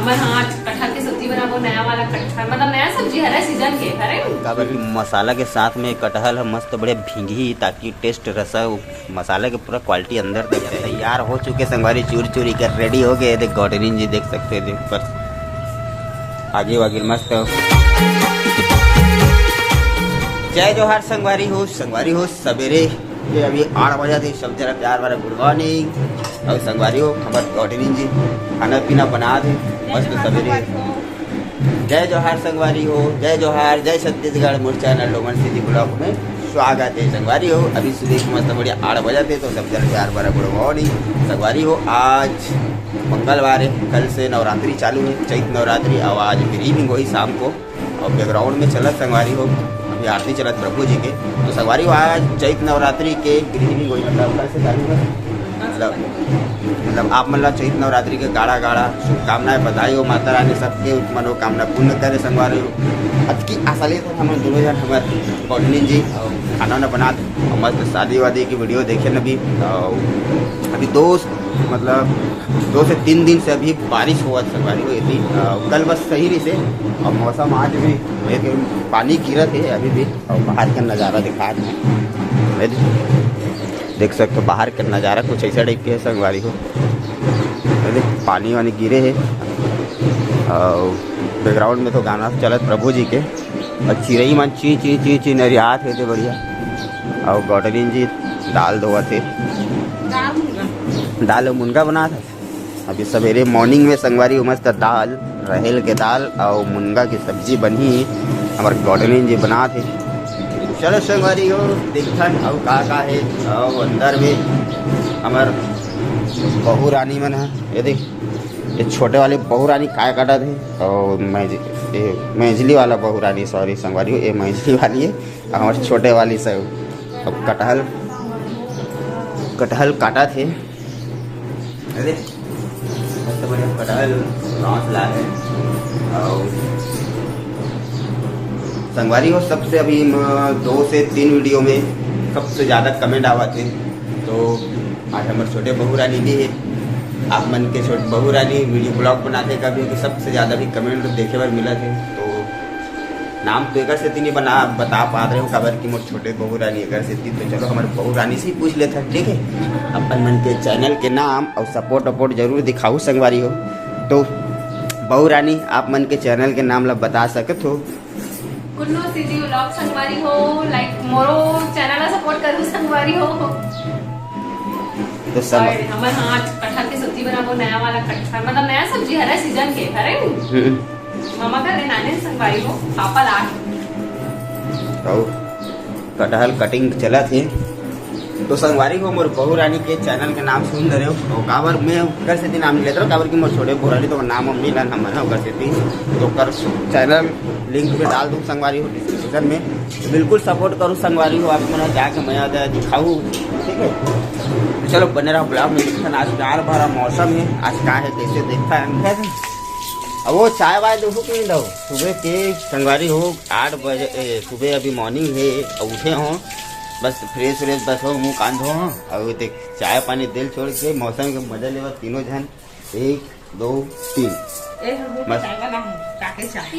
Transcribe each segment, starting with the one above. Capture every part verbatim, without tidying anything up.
पर हाँ, आज कटहल के सब्जी बनाबो, नया वाला कटहल, मतलब नया सब्जी हरे, सीजन के हरे। काबर कि मसाला के साथ में कटहल ह मस्त बढ़िया भींगही, ताकि टेस्ट रसा, मसाला के पूरा क्वालिटी अंदर तक जाए। तैयार हो चुके संगवारी, चूर चूरी कर रेडी हो गए। देख गौडरिन जी, देख सकते हैं, देख पर आगे वागे मस्त। जय जोहार संगवारी हो, संगवारी हो सबेरे ये अभी आठ बजा थे। सब जरा प्यार भरा गुड मॉर्निंग। और संगवारी हो, हमारे गौडरिन जी खाना पीना बना दे, मस्त सबेरे। जय जोहार संगवारी हो, जय जोहार, जय छत्तीसगढ़। मोर चैनल डोमन सिटी ब्लॉग में स्वागत है संगवारी हो। अभी सुबह के मस्त बढ़िया आठ बजा थे, तो सब जरा प्यार भरा गुड मॉर्निंग संगवारी हो। आज मंगलवार है, कल से नवरात्रि चालू है, चैत नवरात्रि। और आज फिर इवनिंग वही शाम को और बैकग्राउंड में चलत संगवारी हो, अभी आरती चलत प्रभु जी के। तो संगवारी हो, आज चैत नवरात्रि के गृहिणी गोई मतलब कल से चालू है। मतलब, मतलब आप मन ला चैत नवरात्रि के गाड़ा गाड़ा शुभकामनाएं, बधाई हो। माता रानी सबके मनोकामना पूर्ण करे संगवारी हो। अतकी आशा ले हम दोनों जन, हमारे बहिनी जी, और खाना वाना बना दे और मस्त शादी वादी की वीडियो देखे न भी। और अभी दोस्त मतलब दो से तीन दिन से अभी बारिश होवत संगवारी हो। यदि अ, कल बस सही रहिसे, अब मौसम आज भी, लेकिन पानी गिरत है अभी भी। और बाहर का नज़ारा दिखा दे, देख सकते हो बाहर का नज़ारा कुछ ऐसा टाइप के है संगवारी हो। ये देख, पानी वानी गिरे है और बैकग्राउंड में तो गाना चलत प्रभु जी के, और चिरई मन ची ची ची ची नरियात हे, ते बढ़िया। और गौडरिन जी दाल धोवत हे। दाल मुनगा। दाल अउ मुनगा बनात हे। अभी सवेरे मॉर्निंग में संगवारी हो मस्त दाल, रहेल के दाल और मुनगा की सब्जी बनी, हमारे गौडरिन जी बनात हे। चलो संगवारी हो, देखथन अउ का का है। और अंदर में हमार बहू रानी मन है, ये देख, ये छोटे वाली बहू रानी काय काटत है, और मैं, ये मैझली वाला बहू रानी, सॉरी संगवारी हो, ये मैझली वाली है, और हमारे छोटे वाली सब अब कटहल, कटहल काटत है। अरे, मस्त बढ़िया कटहल, बांस ला है। और संगवारी हो, सबसे अभी म-, दो से तीन वीडियो में सबसे ज़्यादा कमेंट आवत है, तो आज हमारे छोटे बहू रानी भी है। आप मन के छोटे बहू रानी वीडियो ब्लॉग बनाते कभी हो, तो सबसे ज़्यादा भी कमेंट देखे बर मिलत है। तो नाम तो एकर सेती नहीं बना, बता पात रहे हो, काबर कि मोर छोटे बहू रानी एकर सेती। तो चलो, हमारे बहू रानी से ही पूछ लेते हैं, ठीक है? अपन मन के चैनल के नाम और सपोर्ट वपोर्ट जरूर दिखाऊ संगवारी हो। तो बहू रानी, आप मन के चैनल के नाम ला बता सकत हो? कुन्नू सीजी व्लॉग संगवारी हो, लाइक मोरो चैनल ला सपोर्ट करू संगवारी हो। तो सब और हमर हाँ, आज कटहल के सब्जी बनाबो, नया वाला कटहल, मतलब नया सब्जी हरे, सीजन के हरे। हम्म। ममा का ले नाने संगवारी हो, पापा ला। और कटहल कटिंग चलत हे। तो संगवारी हो, मोर बहू रानी के चैनल के नाम सुन ले रहे हो, तो काबर मैं ओकर सेती नाम नहीं लेत रहो, काबर कि मोर छोटे बहू रानी तो नाम हम नहीं लेन हमन ओकर सेती। तो ओकर चैनल लिंक में डाल दूँ संगवारी हो डिस्क्रिप्शन में। तो बिल्कुल सपोर्ट करू संगवारी हो, आप मन जाके मजा दे दिखाऊ, ठीक है? तो चलो बने रहो ब्लॉग में, देखथन आज प्यार भरा मौसम है, आज का है कैसे देखथन। अब वो चाय वाय दो कि नहीं दो? सुबह के संगवारी हो आठ बजे, ए, सुबह अभी मॉर्निंग है, अब उठे हो, बस फ्रेश व्रेश बस हो, मुंह कान धो हो, अब देख चाय पानी दिल छोड़ के मौसम के मजा लेवा तीनों जन। एक, दो, तीन। ए, हम लोग बस। चाय वाला है, काके चाय।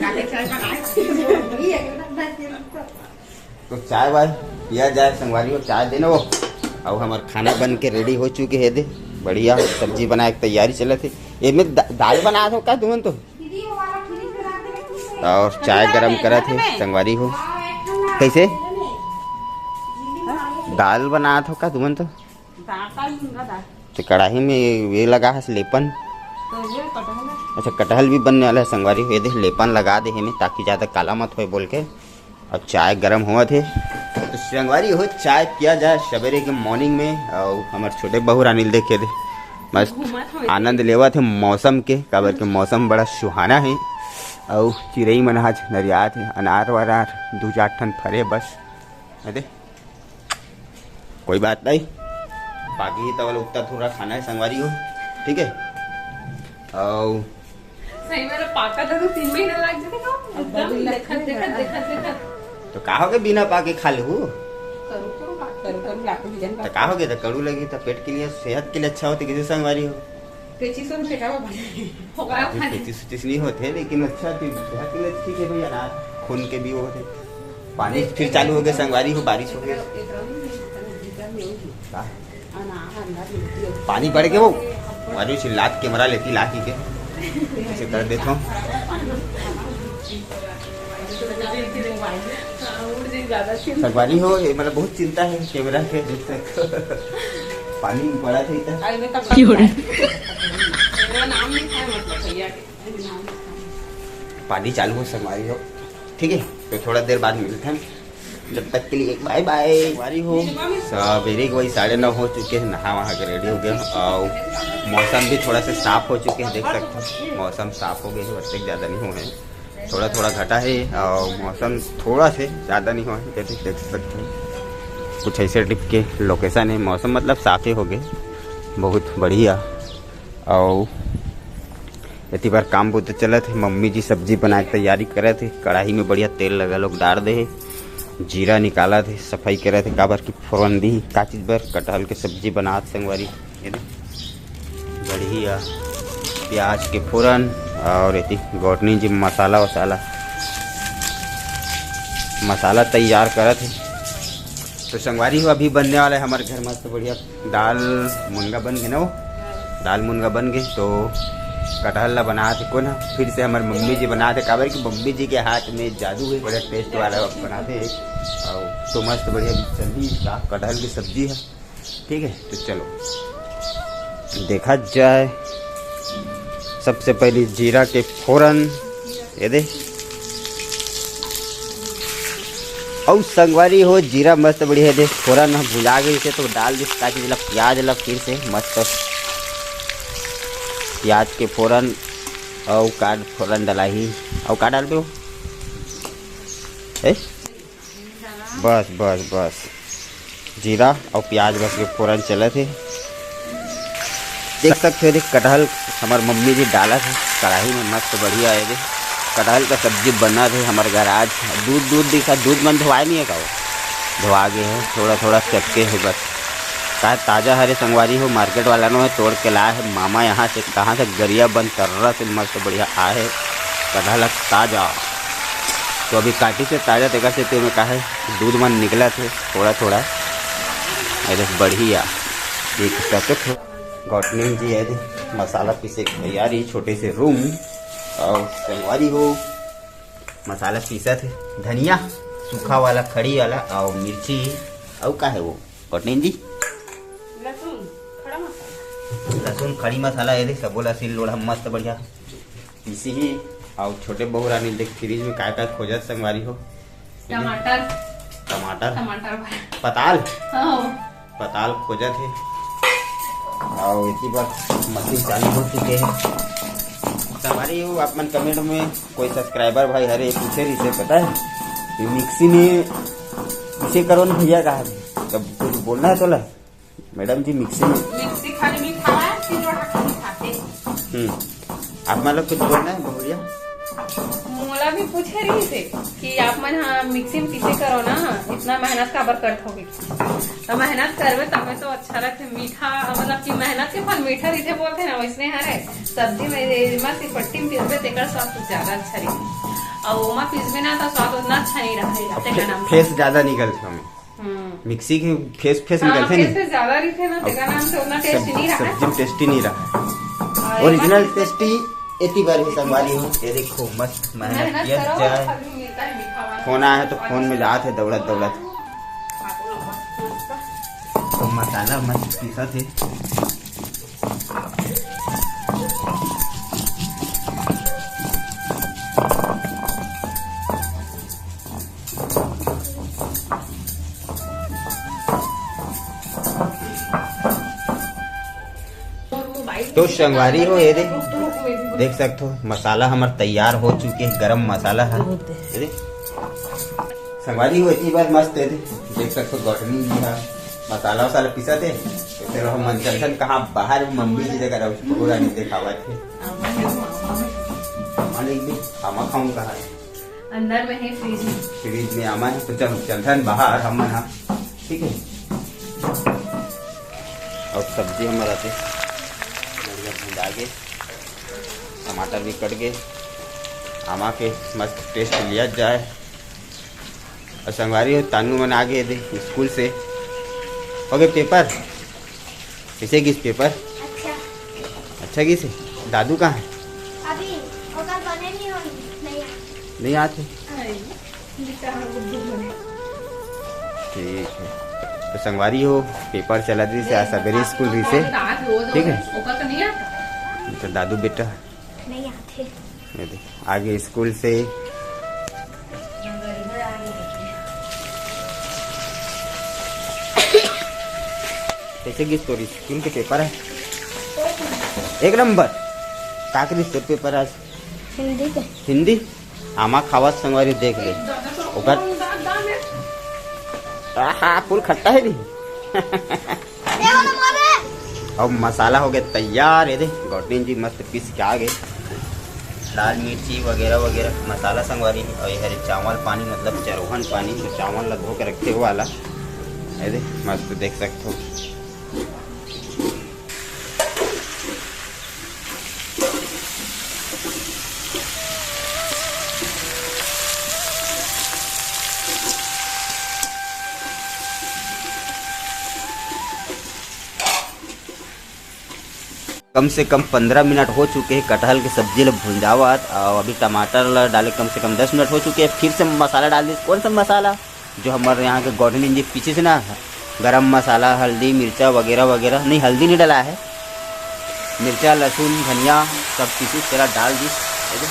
काके चाय बनाए। ये एकदम बस ये तो। तो चाय वाय पिया जाए संगवारी हो, चाय देना वो। अब हमार खाना बन के रेडी हो चुके है दे, बढ़िया सब्जी बनाए के तैयारी चलत है। एमे दा-, दाल बनात हो का तुमन तो? और चाय गरम करत है संगवारी हो। कैसे? दाल बनात हो का तुमन तो? दाल का ही मुनगा दाल। तो कढ़ाई में ये लगा है लेपन। तो ये कटहल है। अच्छा, कटहल भी बनने वाला है संगवारी हो। ये देख, लेपन लगा दे है में, ताकि ज़्यादा काला मत होए बोल के। अब चाय गरम होवत हे, तो संगवारी हो, चाय पिया जाए सवेरे के मॉर्निंग में। और हमार छोटे बहू रानी ल देखे दे, मस्त घूमत हवे। आनंद लेवत हे मौसम के, काबर के मौसम बड़ा सुहाना हे। और चिरई मन आज नरियात हे, अनार वनार दू चार ठन फरे बस। अरे, कोई बात नहीं, बाकी ही तवल उत्ता थोड़ा खाना है संगवारी हो, ठीक है। और सही में पाका था तो तीन महीना लग जाता था। अब एकदम बबली देखत, लगती देखत, है। देखत, देखत। तो का हो गया, बिना पाके खा लेहू? करू, करू, करू, करू, लाकू भी जन तो का हो गया, तो कड़ू लगी, तो पेट के लिए, सेहत के लिए अच्छा होती, किसी संगवारी हो। पेचिस होन फेंकावा भाई। होगा अभी खाली। पेचिस उचिस नहीं होते, लेकिन अच्छा, तू देख ले, ठीक है भैया, ना खून के भी वो होते। पानी फिर चालू हो गया, संगवारी हो, बारिश हो गया। का? पानी बढ़ के वो, अरे चिल्लात कैमरा लेती ला की के, ऐसे कर देता हूँ। संगवारी हो, ये मतलब बहुत चिंता है कैमरा के, देख सकते हो। पानी बड़ा था इतना। क्यों रे? पानी चालू हो, संगवारी हो, ठीक है, तो थोड़ा देर बाद मिलते हैं। जब तक के लिए बाय बाय। संगवारी हो, सवेरे के वही साढ़े नौ हो चुके हैं, नहा वहा के रेडी हो गए हैं और मौसम भी थोड़ा सा साफ हो चुके हैं, देख सकते हैं मौसम साफ हो गए हैं, बरसात ज़्यादा नहीं हुए हैं, थोड़ा थोड़ा घटा है और मौसम थोड़ा से ज़्यादा नहीं हुआ है, जैसे देख सकते हैं कुछ ऐसे टाइप के लोकेशन है, मौसम मतलब साफ ही हो गए, बहुत बढ़िया। और एती बार काम बुता चलत हे, मम्मी जी सब्जी बनाए के तैयारी करत हे, कढ़ाई में बढ़िया तेल लगा लोग डार दे हे, जीरा निकालत हे, सफाई करत हे, काबर की फोरन दी का चीज बर, कटहल के सब्जी बनात संगवारी। ये दे, बढ़िया प्याज के फोरन और एती गौटनी जी मसाला वसाला, मसाला तैयार करत हे। तो संगवारी हो, अभी बनने वाला है हमारे घर मस्त बढ़िया दाल मुनगा बन गे ना वो, दाल मुनगा बन गे। तो कटहल ला बनात हे कोन ह, फिर से हमारे मम्मी जी बनात हे, काबर कि मम्मी जी के हाथ में जादू है, बड़ा टेस्ट वाला बनात हे। और तो मस्त बढ़िया सब्जी, कटहल की सब्जी है, ठीक है। तो चलो देखा जाए, सबसे पहले जीरा के फोरन, ये दे। अउ संगवारी हो, जीरा मस्त बढ़िया दे, फोरन ह भुला गई से तो डाल दे, ताकि जेला प्याज ला फिर से मस्त प्याज के फोरन अउ का फोरन डलाही। अउ का डालबे हो? ए? बस, बस, बस। जीरा अउ प्याज बस के फोरन चलत हे। देख सकते हो, देख कटहल हमर मम्मी जी डालत हे कढ़ाई में, मस्त बढ़िया हे। देख कटहल का सब्जी बनत हे हमर घर आज। दूध, दूध दिखा, दूध मन धोवाए नहीं है का वो? धोवा गए है, थोड़ा थोड़ा चटके है बस। का ताजा हरे संगवारी हो, मार्केट वाला नो है, तोड़ के लाए है मामा यहाँ से, कहाँ से गरिया बन तर्रा से मस्त बढ़िया आए है कटहल ताजा। तो अभी काटी से ताजा, तेकर से तेमे का है दूध मन निकलत हे थोड़ा थोड़ा। अरे बढ़िया, एक पैकेट हो। गौटनी जी है दे, मसाला पीसे के तैयारी, छोटे से रूम। और संगवारी हो, मसाला पीसत हे, धनिया सूखा वाला, खड़ी वाला, और मिर्ची, और का है वो गौटनी जी? लहसुन, खड़ा मसाला। लहसुन, खड़ी मसाला, ये दे सबो ला सिल लोढ़ा मस्त बढ़िया पीसी ही। और छोटे बहू रानी देख फ्रिज में काय काय खोजत संगवारी हो। टमाटर। टमाटर। टमाटर भर। पताल। हाँ। पताल खोजत हे। और इसी बार मशीन चालू हो चुके हैं संगवारी हो। आप मन कमेंट में कोई सब्सक्राइबर भाई हरे पूछे रही से पता है, ये मिक्सी में इसे करो ना भैया, कहा तब कुछ बोलना है तोला। मैडम जी, मिक्सी में मिक्सी खाली मिठावा है, सिलोड़ा खाली खाते। हम्म, आप मतलब कुछ बोलना है बहुरिया? मोला भी पूछे रही से कि आप मन हाँ मिक्सी में पीसे करो ना, इतना मेहनत काबर करत होगे? तो मेहनत करबे तबे तो अच्छा लगथे। मीठा मतलब कि मेहनत के फल मीठा रहिथे बोलथे ना, वैसने हरे सब्जी में ये मस्त पट्टी में पीसबे तेकर स्वाद कुछ ज्यादा अच्छा रहिथे। और ओमा पीसबे ना तो स्वाद उतना अच्छा नहीं रहथे। अब तेकर फे-, नाम फेस ज्यादा निकलथे हमें। हम्म। मिक्सी के फेस, फेस हाँ, निकलथे फेस नहीं। से ज्यादा रहिथे ना, अब तेकर नाम से उतना टेस्ट सब-, नहीं रहा। सब्जी में टेस्टी नहीं रहा। हाँ, ओरिजिनल टेस्टी एती बार ही संगवारी हो। ये देखो, मस्त मेहनत मेहनत किया करो, जाए। फल भी मिलता है मीठा वाला। फोन आया है तो फोन में जात है दौड़त दौड़त। तो मसाला मस्त पीसत हे। तो संगवारी हो, ये दे, देख सकते हो, मसाला हमार तैयार हो चुके हैं, गरम मसाला है। ये दे, संगवारी हो, इतनी बार मस्त है, दे, देख सकते हो, गौटनी भी है, मसाला वसाला पीसा थे, तो फिर हम मन चलथन कहाँ बाहर, मम्मी जी जगह रहो, पूरा नहीं देखावा थे। मालिक भी खामा खाऊं कहाँ है? अंदर में है फ्रिज में। फ्रिज में आमा है, तो चल, चलथन बाहर हमन हा, ठीक है? और सब्जी हमारा थे, बढ़िया भुंजा आगे टमाटर भी कट गए, आमा के मस्त टेस्ट लिया जाए। और संगवारी हो, तानू मन आगे दे स्कूल से। हो गए पेपर? कैसे गिस पेपर? अच्छा। अच्छा गिस हे? दादू कहाँ है? अभी ओकर बने नहीं होई, नहीं आए। नहीं आते। ठीक है, तो संगवारी हो, पेपर चलत रहिस हे आज सबेरे स्कूल रहिस हे, ठीक है। तो दादू बेटा नहीं आते। ये देख, आगे स्कूल से। कैसे गिस तोर स्कूल के पेपर हे? एक नंबर। का करिस तोर पेपर आज? हिंदी के। हिंदी? आमा खावत संगवारी देख ले। ओकर आहा, फुल खट्टा है नी। अब मसाला हो गया तैयार। ये दे, गौटिन जी मस्त पीस के आ गए। लाल मिर्ची वगैरह वगैरह मसाला संगवारी है। और ये हरे चावल पानी, मतलब चरौहन पानी, तो चावल ला धो के रखे हुआ वाला। ये दे, मस्त देख सकते हो। कम से कम पंद्रह मिनट हो चुके हैं कटहल के सब्जी ला भुंजावत, और अभी टमाटर ला डाले कम से कम दस मिनट हो चुके हैं। फिर से मसाला डाल दी। कौन सा मसाला? जो हमारे यहाँ के गौठनी जी पीछे से ना, गरम मसाला, हल्दी, मिर्चा वगैरह वगैरह, नहीं, हल्दी नहीं डाला है, मिर्चा, लहसुन, धनिया सब पीसी तेला डाल दी। ये दे,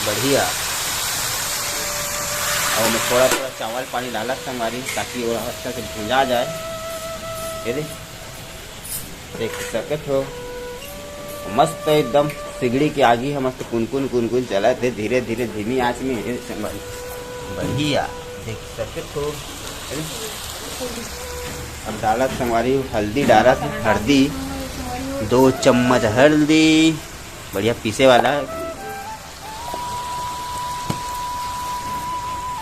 बढ़िया। और मैं थोड़ा थोड़ा चावल पानी डाला संगवारी, ताकि वो अच्छा से भुंजा जाए। ये दे, देख सकत हो, मस्त एकदम सिगड़ी के आगी ह मस्त कुनकुन कुनकुन चलत हे, धीरे धीरे धीमी आंच में हे संगवारी। बढ़िया, देख सकत हो। अब डालत संगवारी हल्दी डालत हे, हल्दी, दो चम्मच हल्दी, बढ़िया पीसे वाला,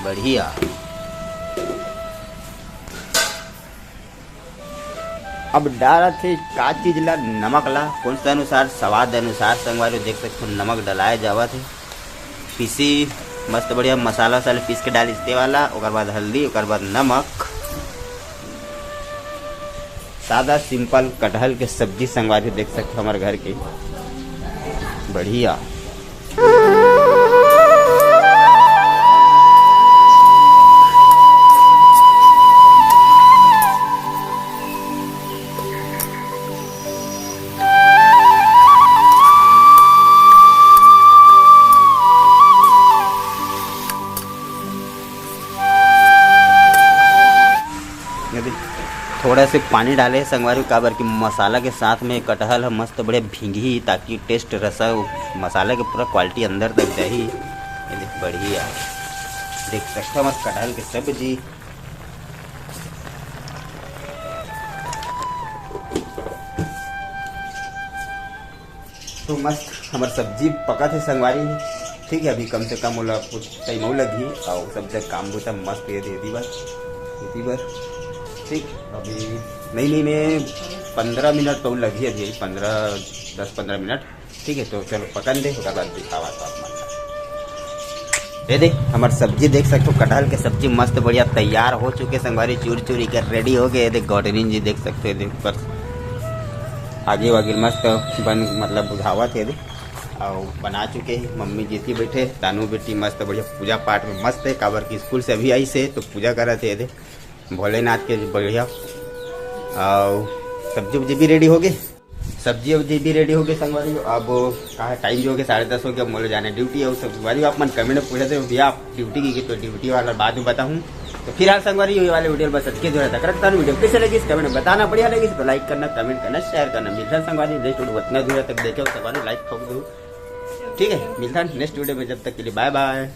बढ़िया। अब डालत हे का चीज ला, नमक ला। कौन सा अनुसार? स्वाद अनुसार संगवारी देख सकते हो, नमक डलाए जावत हे। पीसी मस्त बढ़िया मसाला वसाला पीस के डालिस ते वाला, ओकर बाद हल्दी, ओकर बाद नमक। सादा सिंपल कटहल के सब्जी संगवारी देख सकते हो हमारे घर के। बढ़िया। ये देख, थोड़ा से पानी डाले हे संगवारी, काबर कि मसाला के साथ में कटहल ह मस्त बढ़िया भींगही, ताकि टेस्ट रसा मसाला के पूरा क्वालिटी अंदर तक जाही। ये देख, बढ़िया, देख सकते हो मस्त कटहल के सब्जी। तो मस्त हमर सब्जी पकत हे संगवारी, ठीक है। अभी कम से कम ओला कुछ टाइम अउ लगही, और सब जग काम बूता मस्त हे दीदी बर, दीदी बर, ठीक। अभी नहीं नहीं, मैं पंद्रह मिनट तो लगही, अभी पंद्रह, दस पंद्रह मिनट, ठीक है। तो चलो पकन दे, ओकर बाद दिखावा तो आप मन ला। ये देख, हमार सब्जी देख सकते हो, कटहल के सब्जी मस्त बढ़िया तैयार हो चुके संगवारी, चूर चूर के रेडी हो गए। ये देख, गौडरिन जी देख सकते हो, ये देख ऊपर आगे वागे मस्त बन, मतलब बुझावत हे, ये देख, और बना चुके हैं। मम्मी जी थी बैठे, तानू बेटी मस्त बढ़िया पूजा पाठ में मस्त है, काबर की स्कूल से अभी आई से तो पूजा करत है, ये देख, भोलेनाथ के बढ़िया। और सब्जी उब्जी भी रेडी हो गए, सब्जी उब्जी भी रेडी हो गए संगवारी। अब कहा टाइम जो हो गया, साढ़े दस हो गया, मोले जाने ड्यूटी। और संगवारी आप मन कमेंट में पूछे थे भैया आप ड्यूटी की, तो ड्यूटी वाला बाद में बताऊँ। तो फिलहाल संगवारी ये वाले वीडियो बस अतके दूर तक रखता हूँ। वीडियो कैसे लगी इस कमेंट में बताना, बढ़िया लगी तो लाइक करना, कमेंट करना, शेयर करना। मिलता है संगवारी नेक्स्ट वीडियो, उतना दूर तक देखे हो संगवारी लाइक ठोक दो, ठीक है। मिलता है नेक्स्ट वीडियो में, जब तक के लिए बाय बाय।